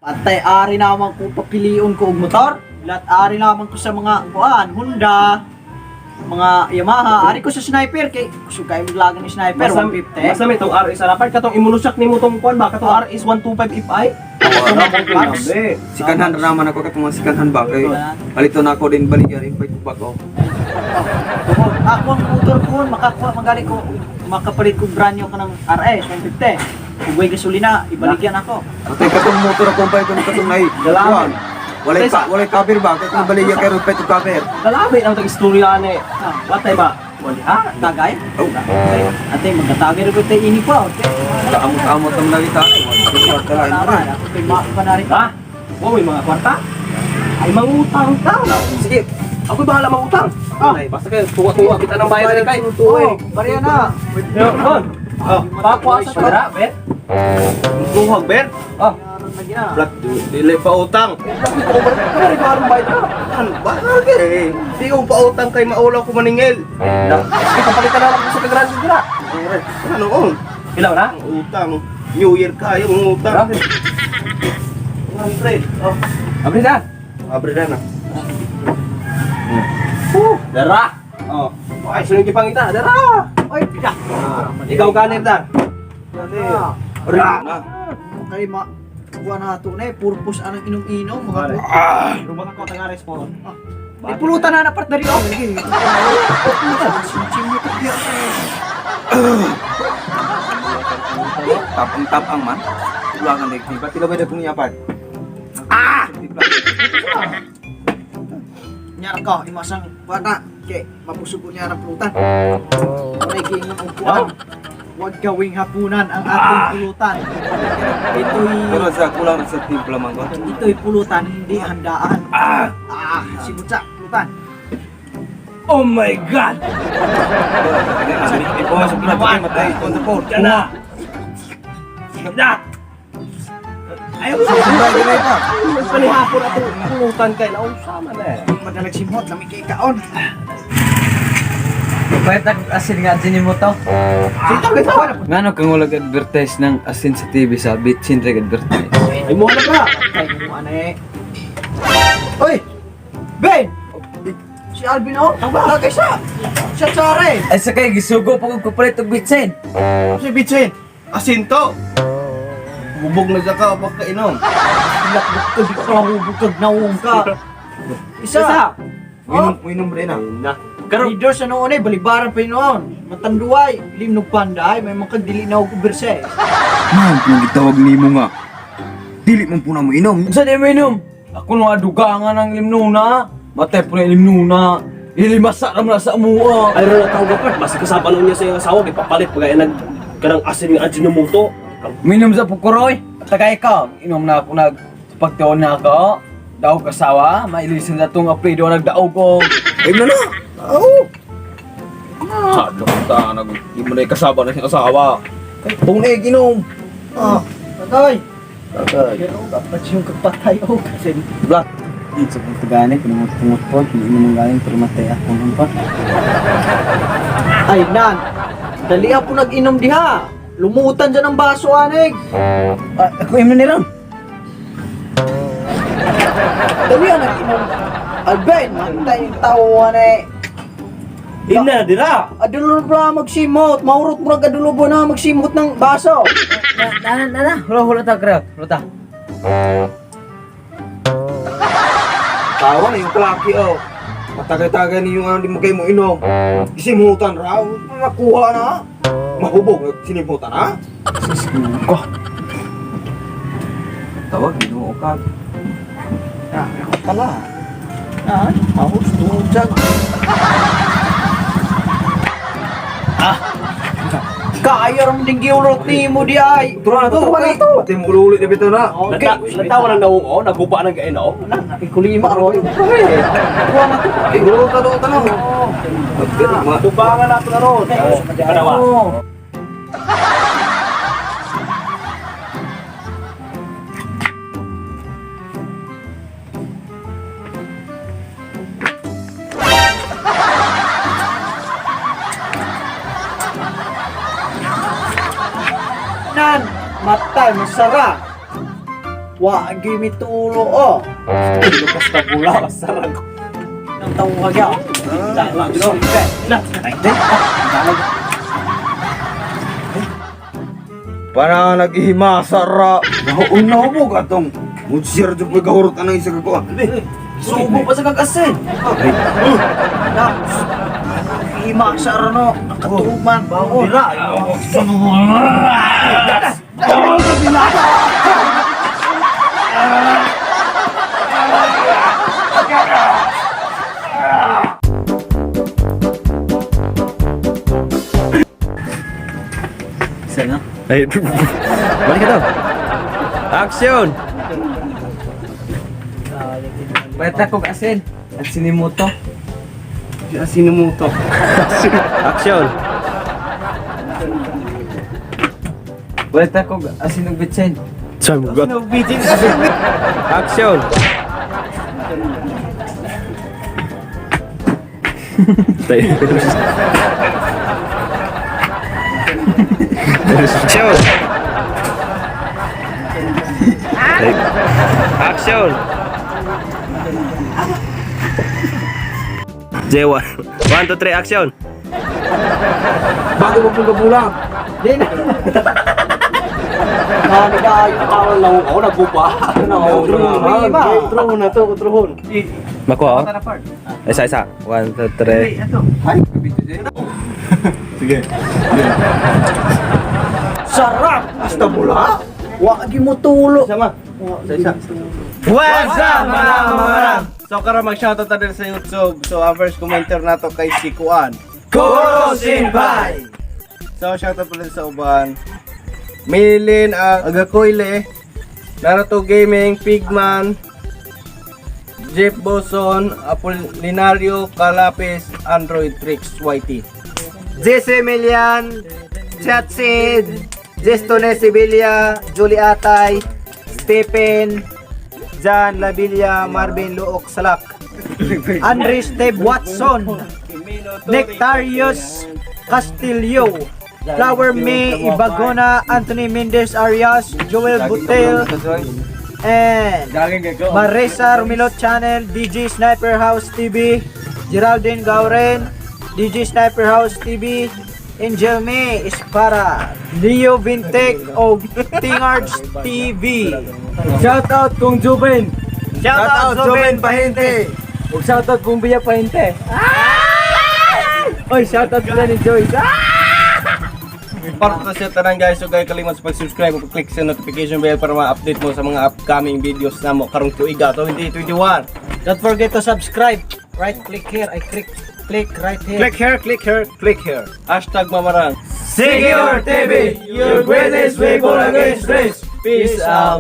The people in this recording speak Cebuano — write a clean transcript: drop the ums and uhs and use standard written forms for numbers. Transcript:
Patay, ari naman ko papilion ko og motor. Lat ari naman ko sa mga kuan, Honda, mga Yamaha, ari ko sa sniper kay kusog kayo maglagan ni sniper 150. Basta may itong RS harapan katong imunusak nimo tong kuan ba katong RS 125 FI. Max. Sikanhan ra naman ako katong mga sikanhan ba kay palito na ako din baligya rin pag bago. Tungod, ako ang motor ko, makakuha magali ko, makapalit ko brand new ka ng RS 150. Ug way gasolina, ibaligyan ako. Atay katong motor ako pa itong katong nay. Dalaman. Walay pa, walay cover ba kay kung baligya kay rupet og cover. Dalabi na itong istorya ani. Watay ba? Wali ha? Tagay. Oh, Ate, magkatagay ra ko tay ini pa. Okay. amot-amot naman lagi ta. Wala Tama, ako kay ma pa na rin. Ha? Wow, may mga kwarta? Ay mangutang ta. Sige. Ako bahala mangutang. Ay, basta kayo tuwa-tuwa kita ng bayad rin kay. Oh, bariya na. Yo, hon. Oh, pakuha sa tara, bet. Buhag, Ber. Oh, Lagi na. Black, dili pa utang. pero parang bayad na. Ano ba? Eh, di ko pa utang kay maulaw ko maningil. Sige, papalitan na lang ko sa kagrande dira. Ano on? Ilaw na? Ang utang. New Year kayo, ang utang. 100. Oh. Abri na. Abre na na. Dara. Oh. Ay, sunod yung pangita. Dara. Oy, pida. Ikaw ganir dar. Ah, Na. kay ma kuha na ato na eh, purpose anang inom-inom mga Pare. Rumah ko tangares po. Di pulutan na na part dari oh. Tapang-tapang man. Kulangan dek tiba tila ba pong yapan. Ah! Nyar ka, imasang wala kay mapusugo niya ng pulutan. Aray giingon og kuan. Huwag gawing hapunan ang ating pulutan. Ito'y Pero sa kulang sa timpla man ko. ito'y pulutan, hindi handaan. Ah, simutsa, pulutan. Oh my God! Ipo sa matay matay on the phone. Yan na! Na! Ayaw mo Sabay dinay pa. Panihapon ato pulutan kay nausama na eh. Madalag simot, lami kay kaon. Pahit ako asin nga din mo to. Sito gito. Ngano kang walang advertise ng asin sa TV sa bitsin reg advertise. Ay mo na ba? Ay, mo ano eh. Oy! Ben! Si Alvin oh, tagay sa. Siya tsare. Ay sa kay gisugo pa kog kapalit og bitsin. Si Bitsin, asinto. Bubog na siya ka, baka inom. Lakbok ka, di ka hubog kag naong ka. Isa. Isa. Inom inom rin ah. Na. Karon Leader sa noon eh, balibaran pa yun noon. Matanduay, limnog panday, may mga dili na og uberse. Man, kung gitawag nimo nga. Dili man po na mo inom. Unsa di mo inom? Ako nung aduga nga ng limnuna. Matay po na limnuna. Ilimasa ra man na sa amuha. ay ro na tawag ka basta kasama nun niya sa iyang asawa gipapalit pag ay nag kanang asin nga Ajinomoto. Minom sa pukuroy. Tagay ka. Inom na ako nag pagtuon na ako. Daog asawa, mailisan na tong apelido nagdaog ko. Ay na na. Oh. Sadlo ta nag di mo na ikasaba na siyang asawa. Kung na inom. Ah, patay. Tagay. Pero dapat yung kapatay oh kasi Black. Sa kong tagani, pinungot-pungot po, hindi mo galing pero matay ako nun pa. Ay nan. Dali ako nag-inom diha. Lumutan dyan ang baso anig. Ah, ako imo ni Ron. Dali ang nag-inom. Alvin, matay yung tao ane. Ina dira. Adulo pa magsimot. Maurot mo rin adulo na magsimot ng baso. Na na na, hula hula ta krek, hula ta. Tawa na yung kalaki oh. Matagay-tagay ninyo nga hindi mo kayo mo inom. Isimutan raw. Nakuha na. Mahubog. Sinimutan na. Ko. Tawag, ginoo ka. Ah, ako pala. Ah, mahus tungod dyan. Ah. Kaya ram ding giurot ni mo di ay. Tura na to. Tura na to. Pati mo ulit na bitaw na. Okay. Natawa ng naong oh, naguba ng gain oh. Ikulima ro. Tura na to. Igulo ka do tanong. Tubangan nato na ron. Panawa. Oh. Nan, matay, masara. Wa gyud mitulo oh. Lukas na bula, sarang. Nang tawag ya. Para naghihimasa ra. Nahuon na hubog atong. Mudsir jud ko'y gahurot anang isa ka kuan. Subo pa sa kag-asin. Na. Hima sa rano, nakatuman baon. Dira. Isa na. Ay, balik ka daw. Action! Bata kog asin. At sinimuto. Asin mo to. Action! Bata kog asin og bitsin. Sabi mo, Action! Tayo. Action! Tayo. Action! J1. 1, 2, 3, action! Bago mo pong kabulang. Di na. Nanigayo Tawal lang ako, nagbupa. Kontrohon na to, kontrohon. Makuha oh? Isa, isa. 1, 2, 3. Sige. Sarap! Hasta bula. Wa gyud mo tulo. Sama. Isa, isa. What's up, mga mamarang? So karon mag-shoutout ta din sa YouTube. So ang first commenter nato kay si Kuan. Kuro Sinbay! So shoutout pala sa uban. Maylin Agakoyle, Naruto Gaming, Pigman, Jeff Boson, Apolinario Calapes, Android Tricks YT. Jesse Milian, Chatsid, Gestone Sevilla, Julie Atay, Stephen, John Labilla, Marvin Luok Salak. Andre Steve Watson, Nectarius Castillo, Flower May Ibagona, Anthony Mendez Arias, Joel Butel, and Marisa Romilo Channel, DJ Sniper House TV, Geraldine Gauren, DJ Sniper House TV, Angel May Ispara, Leo Vintec o Tingards TV. Shout out kong Juben. Shout out Joven Pahente! Ug shout out kong Bia Pahinte. Oy, shout out pala ni Joyce. Part na siya tanan guys. So guys, kalimot sa pag-subscribe ug click sa notification bell para ma-update mo sa mga upcoming videos namo karong tuiga 2021. Don't forget to subscribe. Right click here. I click click right here. Click here, click here, click here. #Mamarang. Secure TV, your greatest weapon against risk. Peace out.